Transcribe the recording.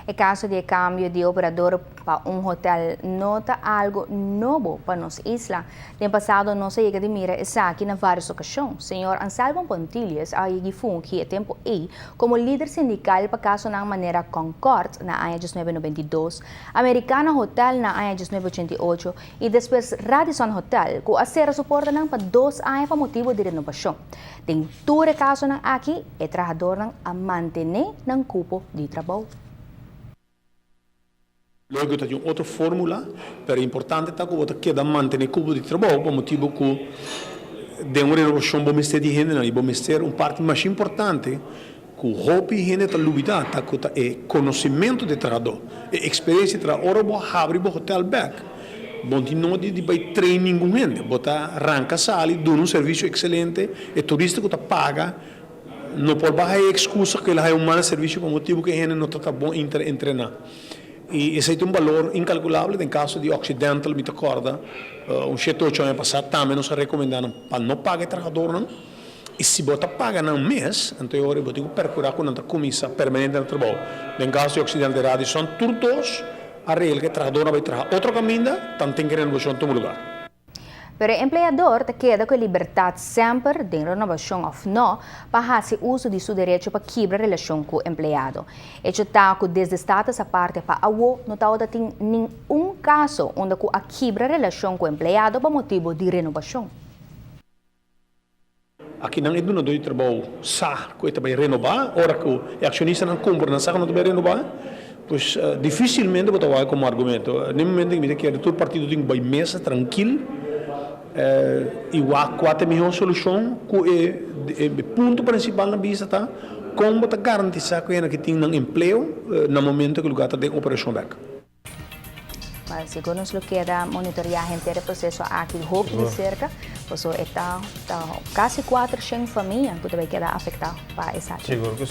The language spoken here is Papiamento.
E caso di cambio di operador pa un hotel no ta algo nobo pa nos isla. Den pasado nos a yega di mira esaki na varios ocasion. Señor Anselmo Pontilius a yega fungi e tempo ei como lider sindical pa casonan manera Concord na aña 1992, Americana Hotel na aña 1988 y despues Radisson Hotel, cu a cera su portanan pa 2 aña pa motibo di renobacion. Den tur e casonan aki, e trahadornan a mantene nan cupo di trabou. Logo tin otro formula, pero importante ta cu bo keda mantene cupo di trabou, pa motibo cu den un renobacion bo mester di hende y bo mester un parti mas importante cu hopi hende ta lubida, ta cu ta e conocimento di trahador, e experiencia di trahador. Ora bo habri bo hotel back, bo no tin di bay train ningun hende, bo ta ranca sali, duna un servicio excelente, e turista cu ta paga no por baha excusa cu el a haya un mal servicio pa motibo cu hende no ta bon entrena. Y esey ta un balor incalculabel. Den caso di Occidental, mi ta corda, un 7, 8 aña pasa, tambe nos a recomenda pa no paga trahador. Y si bo ta paga nan mes, anto bo tin cu percura cu nan ta cuminsa permanente na trabou. Den caso di Occidental, Radisson, tur dos a regla cu trahador a bay traha otro caminda, tanto tin cu renobacion tuma lugar. Pero e empleador ta keda cu libertad semper, den renobacion of no, pa haci uso di su derecho pa kibra relacion cu e empleado. Hecho ta cu desde Status Aparte pa awo no ta tin ningun caso unda cu a kibra relacion cu e empleado pa motibo di renobacion. Aki nan e dunador di trabou sa cu ta bay renoba, ora cu e accionistanan cumpra, nan sa cu nan ta bay renoba, pues dificilmente bo ta wak como argumento. Na momento cu mi kier tur partido tin bay mesa trankil y wak cua ta e miho solucion, cu e punto principal na bista ta con ta garantisa cu cu tin un empleo na momento cu e lugar ta den operacion back. Mas sigur nos lo keda monitorea henter e proceso aki hopi di cerca, paso ta casi 400 famia cu ta bay keda afecta pa esaki. Sigur cu si.